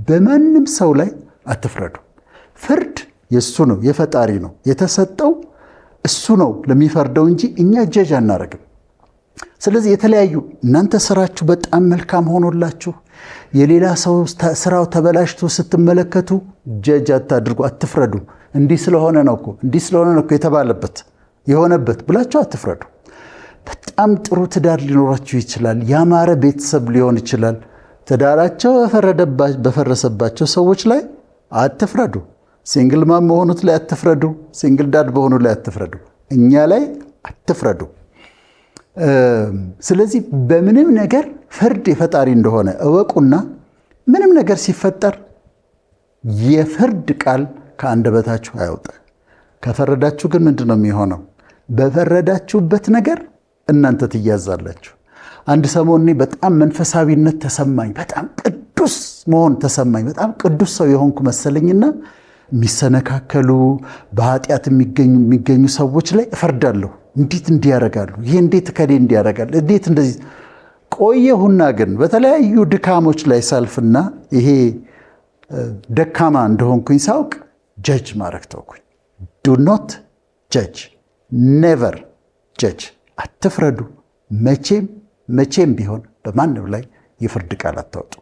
በማንም ሰው ላይ አትፍረዱ። ፍርድ የእሱ ነው፣ የፈጣሪ ነው የተሰጠው፣ እሱ ነው ለሚፈርደው እንጂ እኛ ጀጅ አናረግም። ስለዚህ የተለያዩ እናንተ ስራችሁ በጣም መልካም ሆኖላችሁ የሌላ ሰው ስራው ተበላሽቶ ስትመለከቱ ጀጅ አታድርጉ፣ አትፍረዱ። እንዲህ ስለሆነ ነው እኮ፣ እንዲህ ስለሆነ ነው እኮ የተባለበት የሆነበት ብላችሁ አትፍረዱ። በጣም ጥሩ ትዳር ሊኖራችሁ ይችላል። ያማረ ቤተሰብ ሊሆን ይችላል። ትዳራቸው በፈረሰባቸው ሰዎች ላይ አትፍረዱ። Single mom በሆኑት ላይ አትፍረዱ። Single dad በሆኑ ላይ አትፍረዱ። እኛ ላይ አትፍረዱ። ስለዚህ በምንም ነገር ፍርድ የፈጣሪ እንደሆነ እወቁና ምንም ነገር ሲፈጠር የፍርድ ቃል ከአንደበታችሁ አይውጣ። ከፈረዳችሁ ግን ምንድን ነው የሚሆነው? በፈረዳችሁበት ነገር እናንተ ትያዛላችሁ። አንድ ሰሞን እኔ በጣም መንፈሳዊነት ተሰማኝ፣ በጣም ቅዱስ መሆን ተሰማኝ። በጣም ቅዱስ ሰው የሆንኩ መሰለኝና የሚሰነካከሉ፣ በኃጢአት የሚገኙ ሰዎች ላይ እፈርዳለሁ። እንዴት እንዲህ ያደርጋሉ? ይሄ እንዴት ከሌ እንዲህ ያደርጋል? እንዴት እንደዚህ? ቆየሁና ግን በተለያዩ ድካሞች ላይ ሳልፍና ይሄ ደካማ እንደሆንኩኝ ሳውቅ judge ማድረግ ተውኩኝ። Do not judge, never judge። አትፍረዱ። መቼም መቼም ቢሆን በማንም ላይ የፍርድ ቃል አታውጡ።